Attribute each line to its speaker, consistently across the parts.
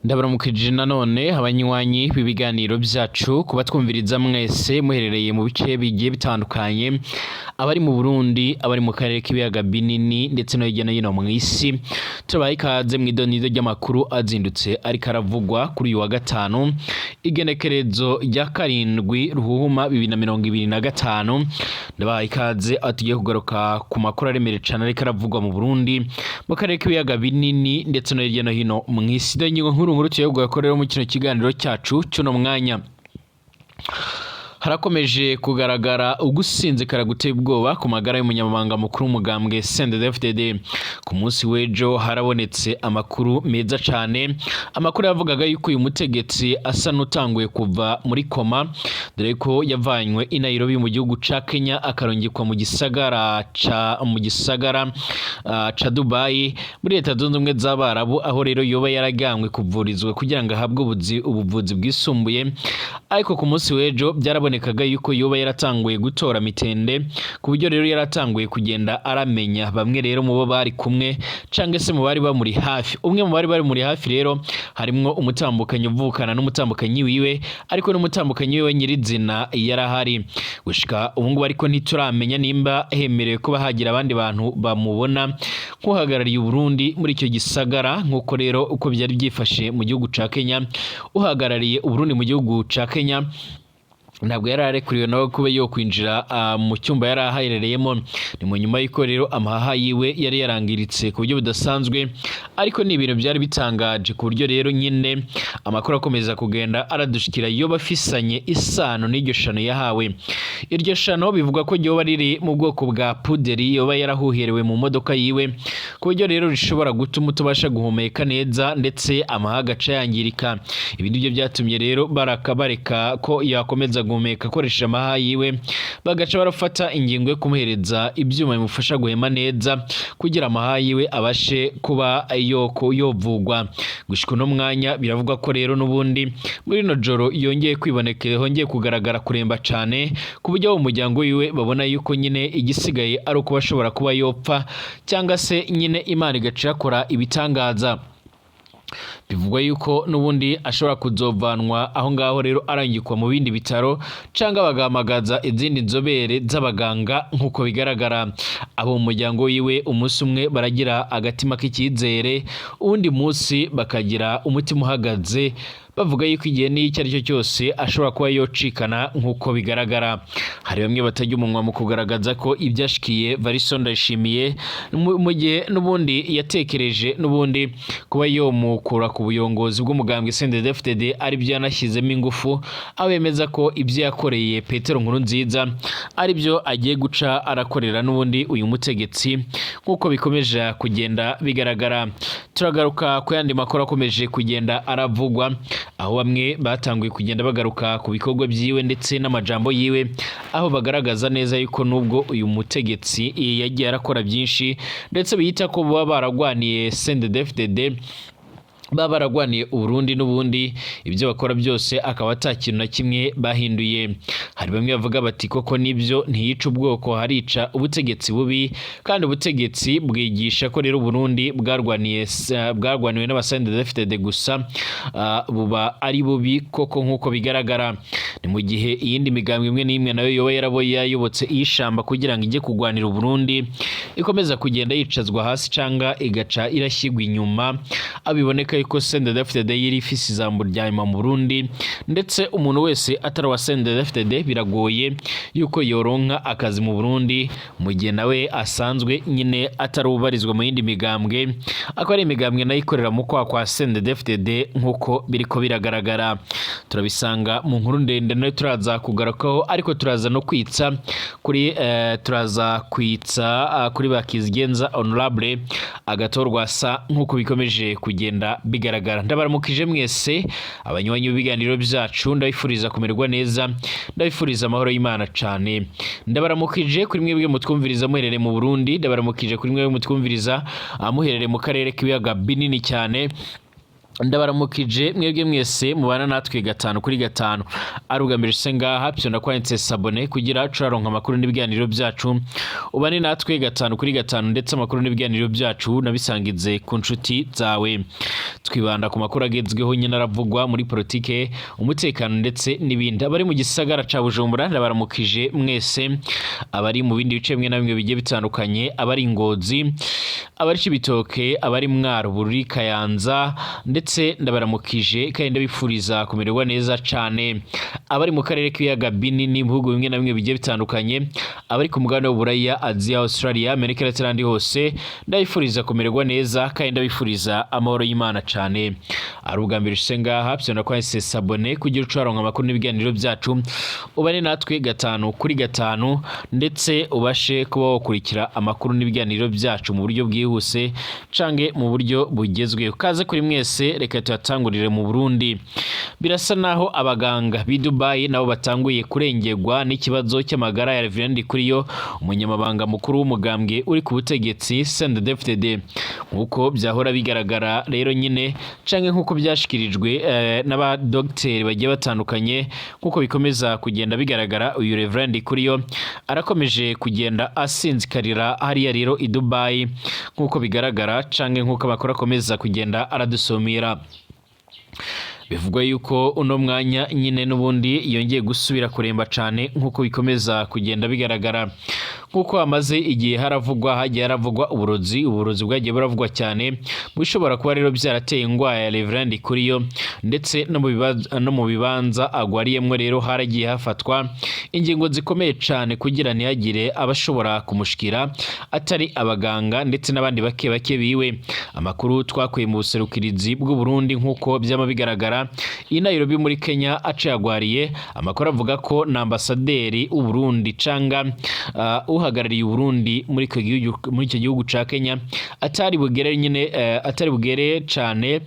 Speaker 1: Ndabaramukije nanone abanywanyi b'ibiganiro byacu, kubatwumviriza mwese muherereye mu bice bigiye bitandukanye, abari mu Burundi, abari mu karere k'ibiyaga binini, ndetse no hirya no hino mw'isi. Turabaha ikaze mw'idonido ry'amakuru azindutse ariko aravugwa kuri uyu wa gatanu, igenekerezo rya 7 Ruhuhuma 2025. Ndabaha ikaze aho tugiye kugaruka ku makuru aremereye cane ariko aravugwa mu Burundi, mu karere k'ibiyaga binini, ndetse no hirya no hino mw'isi. Dore ingingo nkuru nkuru tugiye kugaruka rero mu kino kiganiro cyacu cy'uno mwanya. Harakomeje kugaragara ugusinzikara guteye ubwoba ku magara y'umunyamabanga mukuru w'umugambwe CNDD-FDD. Ku munsi w'ejo harabonetse amakuru meza cane, amakuru yavugaga yuko uyu mutegetsi asa n'utanguye kuva muri koma, dore ko yavanywe i Nairobi mu gihugu ca Kenya, akarungikwa mu gisagara ca Dubai muri Leta Zunze Ubumwe z'Abarabu, aho rero yoba yarajanywe kuvurizwa kugira ngo ahabwe ubuvuzi bwisumbuye. Ariko ku munsi w'ejo byarabonekaga yuko yoba yaratanguye gutora mitende, ku buryo rero yaratanguye kugenda aramenya bamwe rero mu bo bari kumwe canke se mu bari bamuri hafi. Umwe mu bari bari muri hafi rero harimwo umutambukanyi uvukana n'umutambukanyi wiwe, ariko n'umutambukanyi wiwe nyirizina yarahari gushika ubu ngubu, ariko ntituramenya nimba hemerewe kuba hagira abandi bantu bamubona nk'uhagarariye Uburundi muri icyo gisagara. Nk'uko rero uko byari byifashe mu gihugu ca Kenya, uhagarariye Uburundi mu gihugu ca Kenya ntabwo yari arekuriwe nawe kuba yo kwinjira mu cyumba yari aherereyemo. Ni mu nyuma y'uko rero amahaha yiwe yari yarangiritse ku buryo budasanzwe, ariko ni ibintu byari bitangaje, ku buryo rero nyine amakuru akomeza kugenda aradushikira yoba afisanye isano n'iryo shano yahawe. Iryo shano bivugwa ko ryoba riri mu bwoko bwa puderi, yoba yarahuherewe mu modoka yiwe, ku buryo rero rishobora gutuma utabasha guhumeka neza, ndetse amahaha agaca yangirika. Ibi nibyo byatumye rero baraka bareka ko yakomeza guhumeka akoresheje amahaha yiwe, bagaca barafata ingingo yo kumuhereza ibyuma bimufasha guhema neza kugira amahaha yiwe abashe kuba yovugwa. Gushika uno mwanya biravugwa ko rero n'ubundi muri rino joro yongeye kwibonekera, hongeye kugaragara kuremba cane, ku buryo abo mu muryango wiwe babona yuko nyine igisigaye ari ukuba ashobora kuba yopfa, cyangwa se nyine Imana igaca irakora ibitangaza. Bivugwa yuko n'ubundi ashobora kuzovanwa aho ngaho rero arangikwa mu bindi bitaro, cyangwa bagahamagaza izindi nzobere z'abaganga. Nk'uko bigaragara, abo mu muryango wiwe umunsi umwe baragira agatima k'icyizere, uwundi munsi bakagira umutima uhagaze, bavuga yuko igihe n'icyo ari cyo cyose ashobora kuba yocikana. Nk'uko bigaragara, hari bamwe batajya umunwa mu kugaragaza ko ibyashikiye Variso Ndayishimiye mu gihe n'ubundi yatekereje n'ubundi kuba yomukura ku buyobozi bw'umugambwe CNDD-FDD ari byo yanashyizemo ingufu, aho bemeza ko ibyo yakoreye Petero Nkurunziza ari byo agiye guca arakorera n'ubundi uyu mutegetsi. Nk'uko bikomeje kugenda bigaragara, turagaruka ku yandi makuru akomeje kugenda aravugwa, aho bamwe batanguye kugenda bagaruka ku bikorwa byiwe ndetse n'amajambo yiwe, aho bagaragaza neza yuko nubwo uyu mutegetsi yagiye arakora byinshi, ndetse biyita ko baba baragwaniye CNDD-FDD, baba baragwaniye Uburundi, n'ubundi ibyo bakora byose akaba ata kintu na kimwe bahinduye. Hari bamwe bavuga bati: "Koko nibyo, ntiyica ubwoko, harica ubutegetsi bubi, kandi ubutegetsi bwigisha ko rero Uburundi bwarwaniwe n'aba CNDD-FDD gusa, buba ari bubi koko." Nk'uko bigaragara, ni mu gihe iyindi migambwe imwe n'imwe nayo yoba yaraboye yayobotse iy'ishamba kugira ngo ijye kurwanira Uburundi ikomeza kugenda yicazwa hasi canga igaca irashyirwa inyuma, aho biboneka yuko CNDD-FDD yari ifise ijambo rya nyuma mu Burundi, ndetse umuntu wese atari uwa CNDD-FDD biragoye yuko yoronka akazi mu Burundi, mu gihe nawe asanzwe nyine atari ubarizwa mu yindi migambwe, akaba ari imigambwe nayo ikorera mu kwaha kwa CNDD-FDD. Nk'uko biriko biragaragara, turabisanga mu nkuru ndende nayo turaza kugarukaho, ariko turaza no kwitsa kuri turaza kwitsa kuri Bakizigenza Honorable Agathon Rwasa. Nk'uko bikomeje kugenda bigaragara, ndabaramukije mwese abanywanyi b'ibiganiro byacu, ndabifuriza kumererwa neza, ndabifuriza amahoro y'Imana cane. Ndabaramukije kuri mwebwe mutwumviriza muherereye mu Burundi, ndabaramukije kuri mwebwe mutwumviriza muherereye mu karere k'ibiyaga binini cyane. Ndabaramukije mwebwe mwese mubana natwe gatanu kuri gatanu. Ari ubwa mbere se ngaha, pyonda kwanditse s'abonner kugira turaronka amakuru n'ibiganiro byacu, ubane natwe gatanu kuri gatanu, ndetse amakuru n'ibiganiro byacu nabisangize ku nshuti zawe. Twibanda ku makuru agezweho nyine aravugwa muri politike, umutekano ndetse n'ibindi. Abari mu gisagara ca Bujumbura, ndabaramukije mwese. Abari mu bindi bice bimwe na bimwe bigiye bitandukanye, abari Ngozi, abari Cibitoke, abari Mwaro, Bururi, Kayanza, ndetse ndabaramukije kandi ndabifuriza kumererwa neza cane. Abari mu karere k'ibiyaga binini, ibihugu bimwe na bimwe bigiye bitandukanye, abari ku mugabane w'Uburaya, Aziya, Australia, Amerika ndetse n'ahandi hose, ndabifuriza kumererwa neza kandi ndabifuriza amahoro y'Imana cane. Ari ubwa mbere ushitse ngaha, pyonda kwanditse s'abonner kugira ucaronka amakuru n'ibiganiro byacu, ubane natwe gatanu kuri gatanu, ndetse ubashe kuba wakurikira amakuru n'ibiganiro byacu mu buryo bwihuse cange mu buryo bugezweho. Kaze kuri mwese. Reka tuyatangurire mu Burundi. Birasa naho abaganga b'i Dubai nabo batanguye kurengerwa n'ikibazo cy'amagara ya Reverend Ndikuriyo, umunyamabanga mukuru w'umugambwe uri ku butegetsi CNDD-FDD. Nk'uko byahora bigaragara rero nyine, canke nk'uko byashikirijwe n'abadogiteri bagiye batandukanye, nk'uko bikomeza kugenda bigaragara, uyu Reverend Ndikuriyo arakomeje kugenda asinzikarira hariya rero i Dubai, nk'uko bigaragara canke nk'uko amakuru akomeza kugenda aradusumira. Bivugwa yuko uno mwanya nyine n'ubundi yongeye gusubira kuremba cane, nk'uko bikomeza kugenda bigaragara. Nk'uko hamaze igihe haravugwa, hagiye haravugwa uburozi, uburozi bwagiye buravugwa cyane, bishobora kuba rero byarateye ingwara ya Reverend Ndikuriyo, ndetse no mu bibanza agwariyemwo rero haragiye hafatwa ingingo zikomeye cane kugira ntihagire abashobora kumushikira atari abaganga ndetse n'abandi bake bake biwe. Amakuru twakuye mu buserukirizi bw'u Burundi, nk'uko byama bigaragara i Nairobi muri Kenya aca yagwariye, amakuru avuga ko na ambasaderi w'u Burundi canga uhagarariye u Burundi muri icyo gihugu ca Kenya atari bugere nyine, atari bugere cane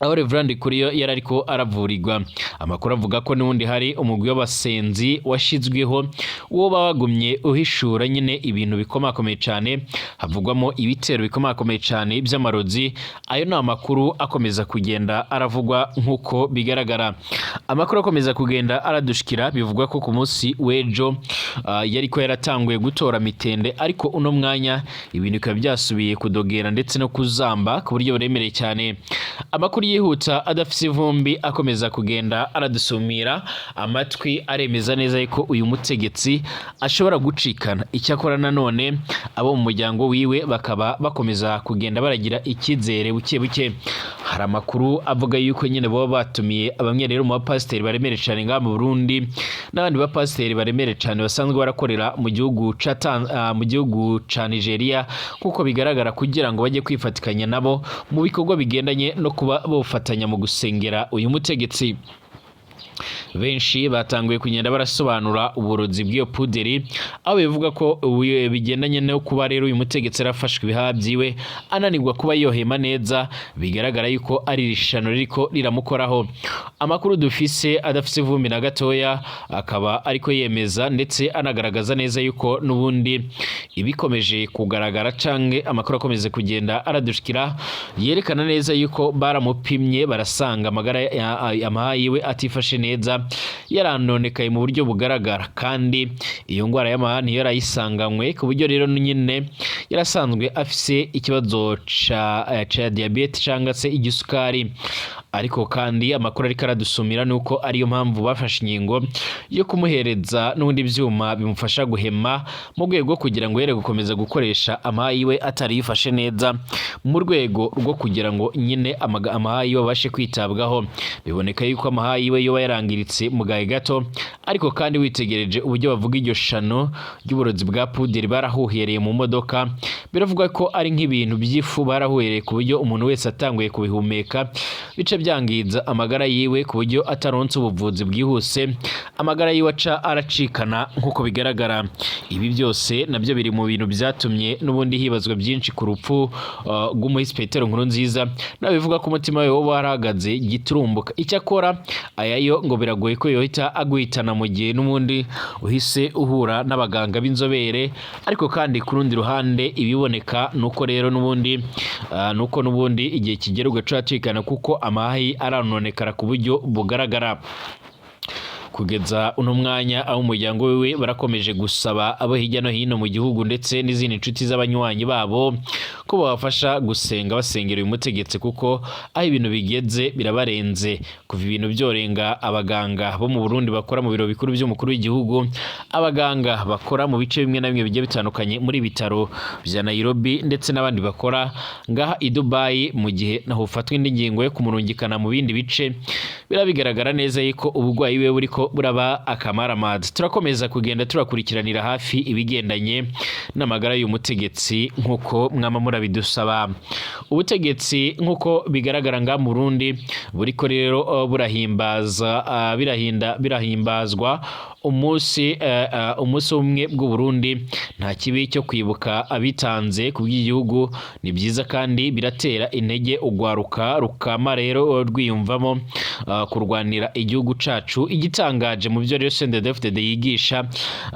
Speaker 1: aho Reverend Ndikuriyo yari ariko aravurirwa. Amakuru avuga ko n'ubundi hari umugwi w'abasenzi washizweho, uwo wagumye uhishura nyine ibintu bikomakomeye cane, havugwamo ibitero bikomakomeye cane by'amarozi. Ayo ni amakuru akomeza kugenda aravugwa. Nk'uko bigaragara, amakuru akomeza kugenda aradushikira, bivugwa ko ku munsi w'ejo yariko yaratanguye gutora mitende, ariko uno mwanya ibintu bikaba byasubiye kudogera ndetse no kuzamba ku buryo buremereye cyane. Amakuru yihuta adafise ivumbi akomeza kugenda aradusumira amatwi aremeza neza yuko uyu mutegetsi ashobora gucikana. Icyakora nanone abo mu muryango wiwe bakaba bakomeza kugenda baragira icyizere buke buke. Hari amakuru avuga yuko nyine baba batumiye bamwe rero mu bapasiteri baremere cyane ngaha mu Burundi n'abandi bapasiteri baremere cyane basanzwe barakorera mu gihugu ca Nigeria, nk'uko bigaragara, kugira ngo bajye kwifatikanya nabo mu bikorwa bigendanye no kuba bofatanya mu gusengera uyu mutegetsi. Benshi batanguye kugenda barasobanura uburozi bw'iyo puderi, aho bivuga ko bigendanye no kuba rero uyu mutegetsi yarafashwe ibihaha byiwe ananirwa kuba yohema neza, bigaragara yuko ari irishano ririko riramukoraho. Amakuru dufise adafise ivumbi na gatoya akaba ariko yemeza ndetse anagaragaza neza yuko n'ubundi ibikomeje kugaragara, canke amakuru akomeze kugenda aradushikira, yerekana neza yuko baramupimye barasanga amagara amaha yiwe atifashe neza, yaranonekaye mu buryo bugaragara, kandi iyo ndwara y'amaha niyo yarayisanganywe, ku buryo rero nyine yarasanzwe afise ikibazo ca diyabete cyangwa se igisukari. Ariko kandi amakuru ariko aradusumira nuko ariyo mpamvu bafashe ingingo yo kumuhereza n'ubundi byuma bimufasha guhema, mu rwego rwo kugira ngo yere gukomeza gukoresha amaha yiwe atari yifashe neza, mu rwego rwo kugira ngo nyine amaha yiwe abashe kwitabwaho. Biboneka yuko amaha yiwe yoba yarangiritse mu gahe gato. Ariko kandi witegereje uburyo bavuga iryo shano ry'uburozi bwa puderi barahuhereye mu modoka, biravuga ko ari nk'ibintu by'ifu barahuhereye, ku buryo umuntu wese atanguye kubihumeka bice. byangiza amagara yiwe, ku buryo ataronse ubuvuzi bwihuse amagara yiwe aca aracikana nk'uko bigaragara. Ibi byose nabyo biri mu bintu byatumye n'ubundi hibazwa byinshi ku rupfu rw'umuhisi Petero Nkurunziza, nawe bivuga ko umutima we woba warahagaze giturumbuka. Icyakora aya yo ngo biragoye ko yohita aguhitana mu gihe n'ubundi uhise uhura n'abaganga b'inzobere. Ariko kandi ku rundi ruhande ibiboneka nuko rero n'ubundi nuko n'ubundi igihe kigera ugaca uracikana, kuko amahahi aranonekara ku buryo bugaragara. Kugeza uno mwanya aho umuryango wiwe barakomeje gusaba abo hirya no hino mu gihugu ndetse n'izindi nshuti z'abanywanyi babo ko babafasha gusenga, basengera uyu mutegetsi, kuko aho ibintu bigeze birabarenze. Kuva ibintu byorenga abaganga bo mu Burundi bakora mu biro bikuru by'umukuru w'igihugu, abaganga bakora mu bice bimwe na bimwe bigiye bitandukanye muri bitaro bya Nairobi, ndetse n'abandi bakora ngaha i Dubai, mu gihe naho ufatwa indi ngingo yo kumurungikana mu bindi bice, birabigaragara neza yuko uburwayi we buriko buraba akamaramaza. Turakomeza kugenda turakurikiranira hafi ibigendanye n'amagara y'uyu mutegetsi nk'uko mwama murabidusaba. Ubutegetsi nk'uko bigaragara ngaha mu Burundi buriko rero burahimbaza birahinda birahimbazwa umunsi umwe bw'u Burundi. Nta kibi cyo kwibuka abitanze ku bw'igihugu, ni byiza kandi biratera intege ugwaruka rukama rero rwiyumvamo kurwanira igihugu cacu. Igitangaje mu byo rero CNDD-FDD yigisha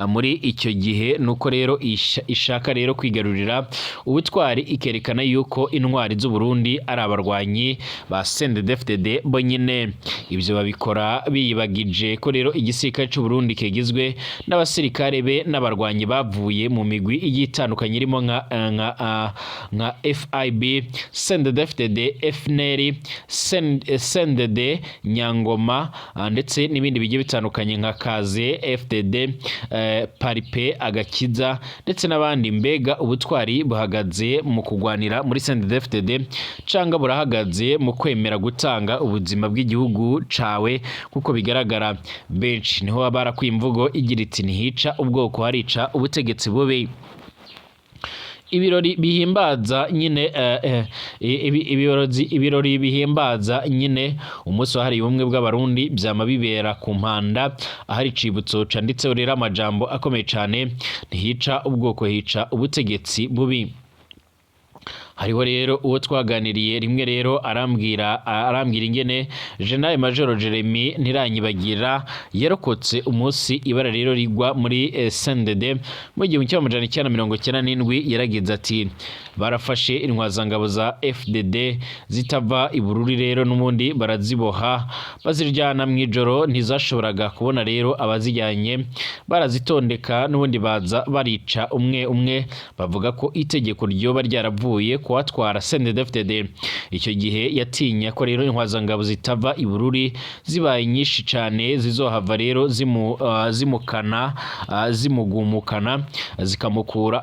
Speaker 1: muri icyo gihe nuko rero ishaka rero kwigarurira ubutwari, ikerekana yuko intwari z'u Burundi ari abarwanyi ba CNDD-FDD bo nyine. Ibyo babikora biyibagije ko rero igisirikare cy'u Burundi kigizwe n'abasirikare be n'abarwanyi bavuye mu migwi igiye itandukanye irimo nka FIB, CNDD-FDD, FNL, CNDD Nyangoma, ndetse n'ibindi bigiye bitandukanye nka Kaze FDD, Paripe Agakiza ndetse n'abandi. Mbega ubutwari buhagaze mu kugwanira muri CNDD-FDD canga burahagaze mu kwemera gutanga ubuzima bw'igihugu cawe? Kuko bigaragara benshi niho baba barakwiye imvugo igira iti: "Ntihica ubwoko, harica ubutegetsi bubi." Ibirori bihimbaza nyine ibirori bihimbaza nyine umunsi wahariwe ubumwe bw'Abarundi byama bibera ku Mpanda, ahari icibutso canditseho rero amajambo akomeye cane: "Ntihica ubwoko, hica ubutegetsi bubi." Hariho rero uwo twaganiriye rimwe rero arambwira ingene General Major Jeremy Ntiranyibagira yarokotse umunsi ibara rero rigwa muri CNDD mu 1997. Yaragize ati: "Barafashe intwazangabo za FDD zitava i Bururi rero n'ubundi baraziboha, baziryana mu ijoro. Ntizashoboraga kubona rero abazijyanye, barazitondeka n'ubundi baza barica umwe umwe. Bavuga ko itegeko ryoba ryaravuye kuwatwara CNDD-FDD icyo gihe. Yatinya ko rero intwazangabo zitava i Bururi zibaye nyinshi cane zizohava rero zimukana zimugumukana,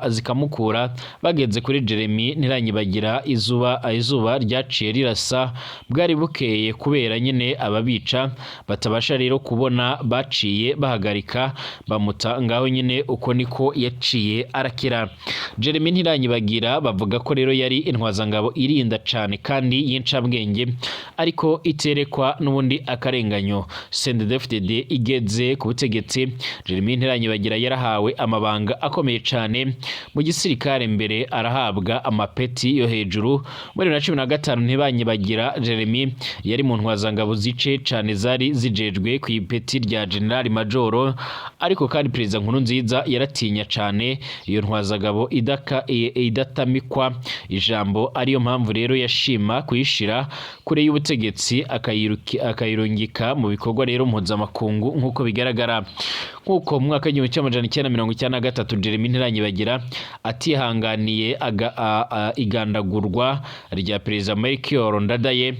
Speaker 1: zikamukura. Bageze kuri Jeremy Ntiranyibagira, izuba ryaciye rirasa, bwari bukeye. Kubera nyine ababica batabasha rero kubona, baciye bahagarika bamuta ngaho nyine. Uko niko yaciye arakira." Jeremy Ntiranyibagira bavuga ko rero yari intwazangabo irinda cane kandi y'incabwenge, ariko iterekwa n'ubundi akarenganyo. CNDD-FDD igeze ku butegetsi, Jeremy Ntiranyibagira yarahawe amabanga akomeye cane mu gisirikare, mbere arahabwa amapeti yo hejuru. Muri 2015 Ntibanyibagira Jeremy yari mu ntwazangabo zice cane zari zijejwe ku ipeti rya General Majoro. Ariko kandi Perezida Nkurunziza yaratinya cane iyo ntwazangabo idatamikwa ijambo, ariyo mpamvu rero yashima kuyishira kure y'ubutegetsi, akayirungika mu bikorwa rero mpuzamakungu nk'uko bigaragara. Nk'uko mu mwaka w'1993 Jeremy Ntiranyibagira atihanganiye igandagurwa rya Perezida Melchior Ndadaye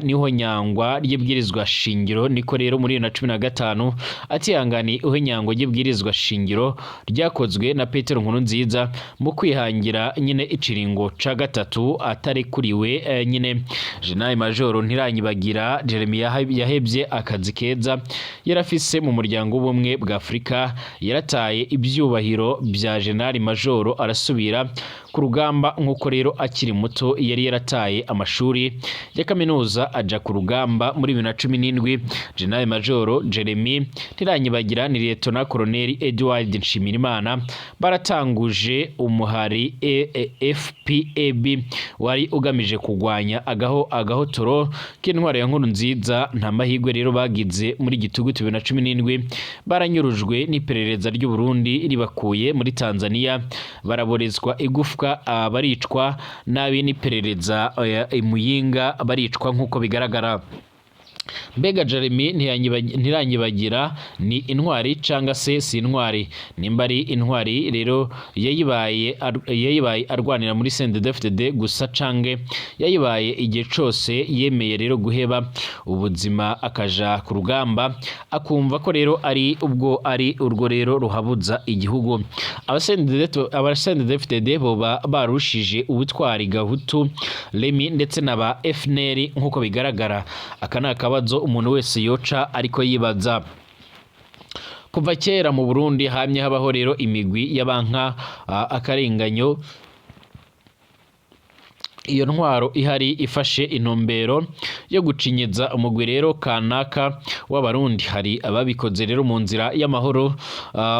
Speaker 1: niho nyangwa ry'ibwirizwa shingiro, niko rero muri 2015 atihanganiye ihonyangwa ry'ibwirizwa shingiro ryakozwe na Petero Nkurunziza mu kwihangira nyine ikiringo ca gatatu atarekuriwe. Nyine General Major Ntiranyibagira Jeremy yahevye akazi keza yarafise mu muryango w'ubumwe bwa Afurika, yarataye ivyubahiro vya General Major, arasubira ku rugamba, nk'uko rero akiri muto yari yarataye amashuri ya kaminuza aja ku rugamba. Muri 2017, General Major Jeremy Ntiranyibagira ni Lieutenant Colonel Edward Nshimirimana baratanguje umuhari FPAB wari ugamije kugwanya agahotoro k'intwaro ya Nkurunziza. Nta mahirwe rero bagize, muri Gitugutu 2017 baranyurujwe n'iperereza ry'u Burundi ribakuye muri Tanzania, baraborezwa igufwa, baricwa nabi n'iperereza i Muyinga, baricwa nk'uko bigaragara. Mbega Jeremy Ntiranyibagira ni intwari canga se si intwari? Nimba ari intwari rero, yayibaye arwanira muri CNDD-FDD gusa, cange yayibaye igihe cose yemeye rero guheba ubuzima akaja ku rugamba, akumva ko rero ari ubwo ari urwo rero ruhabuza igihugu? Aba CNDD-FDD boba barushije ubutwari Gahutu Remy ndetse na ba FNL nk'uko bigaragara? Aka ni akabazo umuntu wese yoca ariko yibaza. Kuva kera mu Burundi hamye habaho rero imigwi y'abanka akarenganyo. Iyo ntwaro ihari ifashe intumbero yo gucinyiza umugwi rero kanaka w'Abarundi, hari ababikoze rero mu nzira y'amahoro,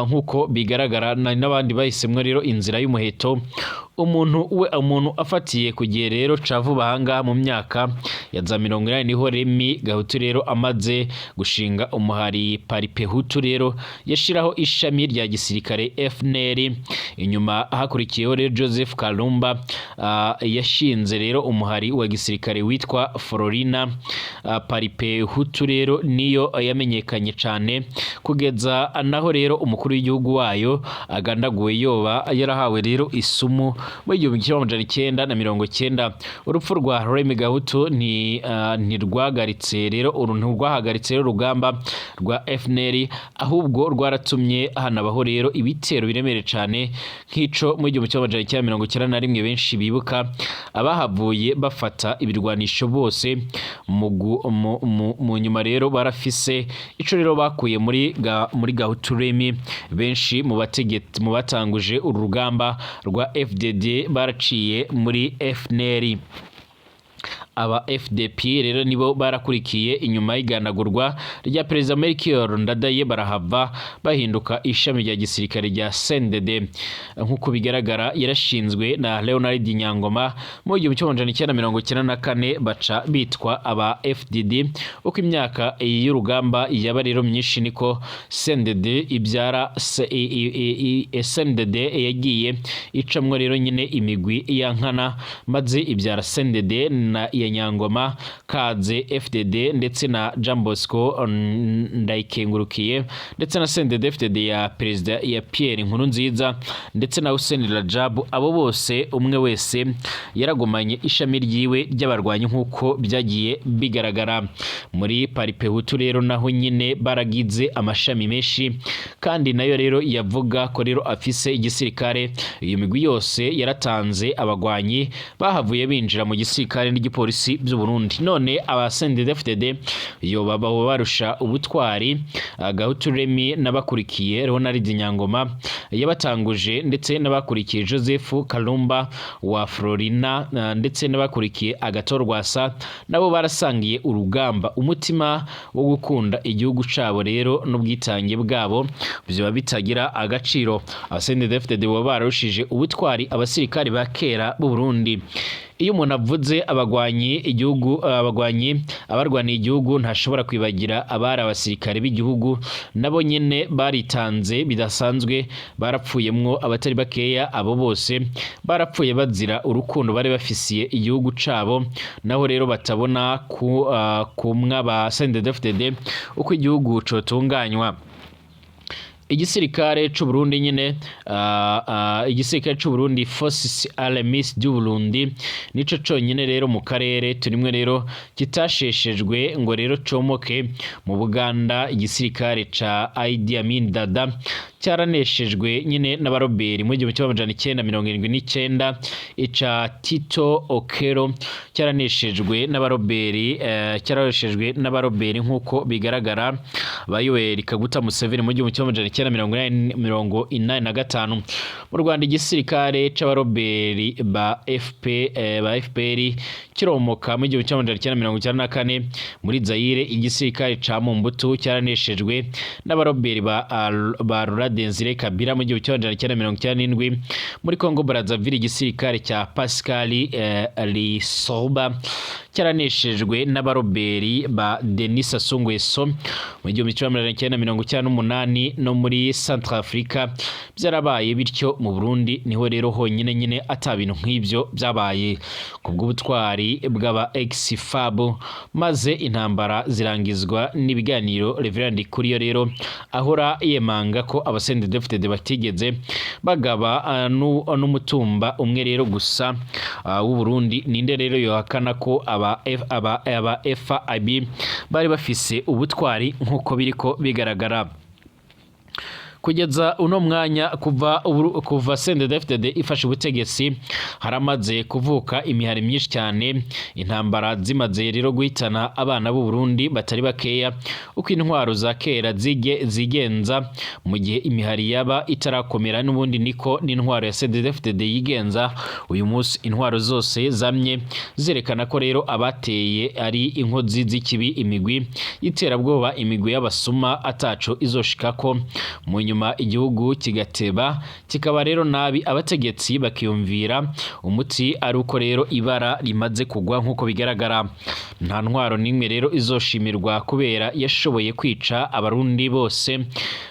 Speaker 1: nk'uko bigaragara, n'abandi bahisemwo rero inzira y'umuheto. Umuntu we, umuntu afatiye ku gihe rero ca vuba ahangaha, mu myaka ya za 80, niho Remy Gahutu rero amaze gushinga umuhari Palipehutu rero yashiraho ishami rya gisirikare FNL. Inyuma hakurikiyeho rero Joseph Kalumba, yashinze rero umuhari wa gisirikare witwa Frolina. Palipehutu rero niyo yamenyekanye cane kugeza naho rero umukuru w'igihugu wayo agandaguwe, yoba yarahawe rero isumu mu 1990. Urupfu rwa Remy Gahutu ntirwahagaritse rero uru ntirwahagaritse rero urugamba rwa FNL, ahubwo rwaratumye hanabaho rero ibitero biremereye cane nk'ico mu 1991 benshi bibuka, abahavuye bafata ibirwanisho bose. Mu nyuma rero barafise ico rero bakuye muri Gahutu Remy. Benshi mu bategetsi, mu batanguje uru rugamba rwa FDD, baraciye muri FNL. Aba FDP rero nibo barakurikiye inyuma y'igandagurwa rya Perezida Melchior Ndadaye, barahava bahinduka ishami rya gisirikare rya CNDD, nk'uko bigaragara yarashinzwe na Leonard Nyangoma mu 1994, baca bitwa aba FDD. Uko imyaka y'urugamba yaba rero myinshi, niko CNDD ibyara CNDD yagiye icamwo rero nyine imigwi ya nkana, maze ibyara CNDD na ya Nyangoma, Kaze FDD ndetse na Jean Bosco Ndayikengurukiye, ndetse na CNDD FDD ya Perezida ya Pierre Nkurunziza ndetse na Hussein Rajab. Abo bose, umwe wese yaragumanye ishami ryiwe ry'abarwanyi nk'uko byagiye bigaragara. Muri Palipehutu rero naho nyine baragize amashami menshi, kandi nayo rero yavuga ko rero afise igisirikare. Iyo migwi yose yaratanze abagwanyi bahavuye binjira mu gisirikare n'igipolisi by'u Burundi. None aba CNDD-FDD yo baba barusha ubutwari Gahutu Remy n'abakurikiye Leonard Nyangoma yabatanguje, ndetse n'abakurikiye Joseph Kalumba wa Frolina, ndetse n'abakurikiye Agathon Rwasa, nabo barasangiye urugamba? Umutima wo gukunda igihugu cabo rero n'ubwitange bwabo vyoba bitagira agaciro? Aba CNDD-FDD baba bararushije ubutwari abasirikari ba kera b'u Burundi? Iyo umuntu avuze abagwanyi igihugu, abagwanyi abarwaniye igihugu, ntashobora kwibagira abari abasirikare b'igihugu. Nabo nyene baritanze bidasanzwe, barapfuyemwo abatari bakeya. Abo bose barapfuye bazira urukundo bari bafisiye igihugu cabo. Naho rero batabona ku kumwa ba CNDD-FDD uko igihugu cotunganywa. Igisirikare c'u Burundi nyine, igisirikare c'u Burundi, Forces Armées du Burundi, nico conyine rero mu karere turimwe rero kitasheshejwe ngo rero comoke. Mu Buganda, igisirikare ca Idi Amin Dada cyaraneshejwe nyine n'abaroberi mu 1979. Ica Tito Okello cyaraneshejwe n'abaroberi, cyaraneshejwe n'abaroberi nk'uko bigaragara, ba Yoweri Kaguta Museveni mu gihumbi kimwe amajana 1985. Mu Rwanda, igisirikare c'abaroberi ba FP ba FPR kiromoka mu 1994. Muri Zaire, igisirikare ca Mobutu cyaraneshejwe n'abaroberi ba Laurent Desire Kabila mu 1997. Muri Congo Brazzaville, igisirikare cya Pascal Lissouba cyaraneshejwe n'abaroberi ba Denis Sassou Nguesso mu 1998. No muri Centrafrica byarabaye bityo. Mu Burundi niho rero honyine nyine ata bintu nk'ibyo byabaye, kubw'ubutwari bw'aba ex-FAB, maze intambara zirangizwa n'ibiganiro. Reverend Kuriyo rero ahora yemanga ko aba CNDD-FDD batigeze bagaba n'umutumba umwe rero gusa w'u Burundi. Ninde rero yohakana ko aba FAB bari bafise ubutwari nk'uko biriko bigaragara kugeza uno mwanya? Kuva CNDD-FDD ifashe ubutegetsi, haramaze kuvuka imihari myinshi cyane. Intambara zimaze rero guhitana abana b'u Burundi batari bakeya. Uko intwaro za kera zigenza mu gihe imihari yaba itarakomera, n'ubundi niko n'intwaro ya CNDD-FDD yigenza uyu munsi. Intwaro zose zamye zerekana ko rero abateye ari inkozi z'ikibi, imigwi y'iterabwoba, imigwi y'abasuma ataco izoshikako. Mu nyuma igihugu kigateba kikaba rero nabi, abategetsi bakiyumvira umuti ari uko rero ibara rimaze kugwa. Nk'uko bigaragara, nta ntwaro n'imwe rero izoshimirwa kubera yashoboye kwica Abarundi bose.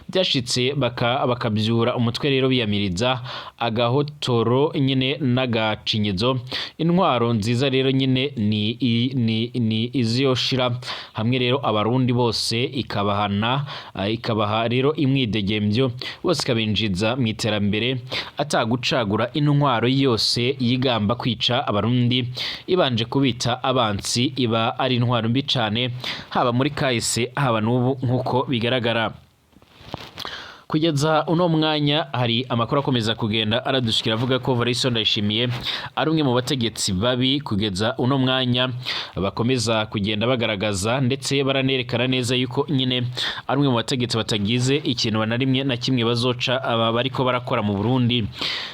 Speaker 1: Byashitse bakabyura umutwe rero biyamiriza agahotoro nyine n'agacinyizo. Intwaro nziza rero nyine ni iziyoshira hamwe rero Abarundi bose, ikabahana, ikabaha rero imwidegemvyo bose, ikabinjiza mu iterambere atagucagura. Intwaro yose yigamba kwica Abarundi ibanje kubita abansi iba ari intwaro mbi cane, haba muri kahise, haba n'ubu nk'uko bigaragara kugeza uno mwanya. Hari amakuru akomeza kugenda aradushikira avuga ko Evariste Ndayishimiye ari umwe mu bategetsi babi kugeza uno mwanya bakomeza kugenda bagaragaza, ndetse baranerekana neza yuko nyine ari umwe mu bategetsi batagize ikintu na rimwe na kimwe bazoca aba bariko barakora mu Burundi.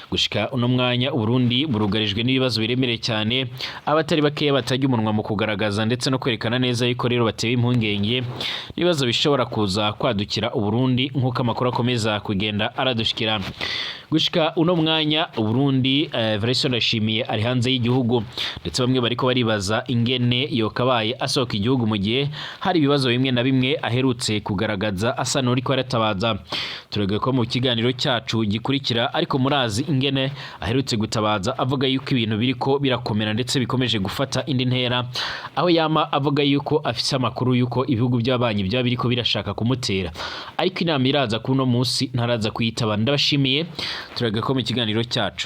Speaker 1: Gushika uno mwanya, Uburundi burugarijwe n'ibibazo biremereye cyane. Abatari bakeya batajya umunwa mu kugaragaza ndetse no kwerekana neza yuko rero batewe impungenge n'ibibazo bishobora kuza kwadukira Uburundi, nk'uko amakuru akomeza kugenda aradushikira. Gushika uno mwanya, Uburundi, Evariste Ndayishimiye ari hanze y'igihugu, ndetse bamwe bariko baribaza ingene yokabaye asohoka igihugu mu gihe hari ibibazo bimwe na bimwe aherutse kugaragaza asa n'uriko aratabaza. Turege ko mu kiganiro cyacu gikurikira, ariko murazi ingene aherutse gutabaza avuga yuko ibintu biriko birakomera ndetse bikomeje gufata indi ntera, aho yama avuga yuko afise amakuru yuko ibihugu by'abanyi byaba biriko birashaka kumutera, ariko inama iraza kuno munsi ntaraza kuyitaba. Ndabashimiye, turege ko mu kiganiro cyacu.